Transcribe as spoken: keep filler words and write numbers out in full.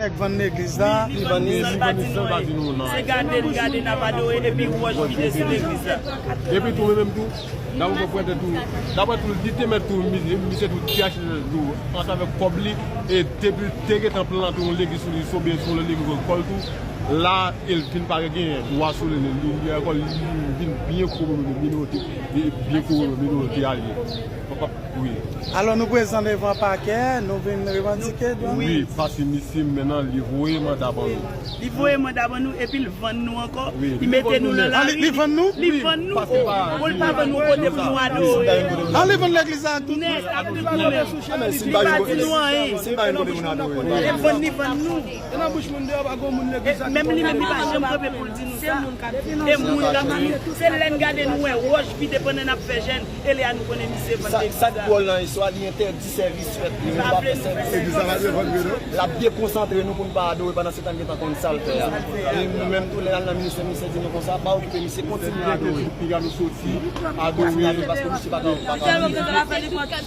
Nèg vann legliz la. Li vann li, li vann li san pa di nou nan. Se gade n gade n ap adore epi wòch vide sou legliz la. Epi tou, menm tou, daprè pwètè tou, daprè tou, li te mèt tou, mi- misye tou te achte tou, ansanm avèk kòb li, e depi l te gentan plante yon legliz sou li, sou byen sou legliz kò l tou, la, e l vin pa gen dwa sou li, li, li, li vin byen kominote, byen kominote a li ye. Wi. Alò, nou prezan devan pakè, nou vin revandike, donk? Wi, paske misye menm nan, li voye manda ban nou. Li voye manda ban nou, epi l vann nou ankò. Wi, li mete nou nan lari. Ah, li, li vann nou? Li vann nou. Wi, paske pa, bon, li pa vann nou kote pou nou adore. Ah, li vann legliz la tou? Nèt, ak tout nou menm. Ah, men si li pa di nou anyen. Si li pa gen kote pou nou adore. Li vann, li vann nou. E nan bouch moun deyò pa gen moun legliz la. Menm li menm li pa janm kanpe pou l di nou sa. E moun k ap di, se lè n gade nou wè wòch vide pandan n ap fè jèn, e lè a nou konnen misye vann legliz la. Sa k dwòl nan istwa, li entèdi sèvis fèt, li menm pa fè sèvis. Legliz la pa dwe vann vre non. L ap dekonsantre nou pou n pa adore pandan se tan l gentan konn sa l fè a. E nou menm tou lè n al nan ministè, ministè di nou konsa, pa okipe misye, kontinye adore. Piga nou soti, adore. Kontinye adore paske misye pa ka, pa ka.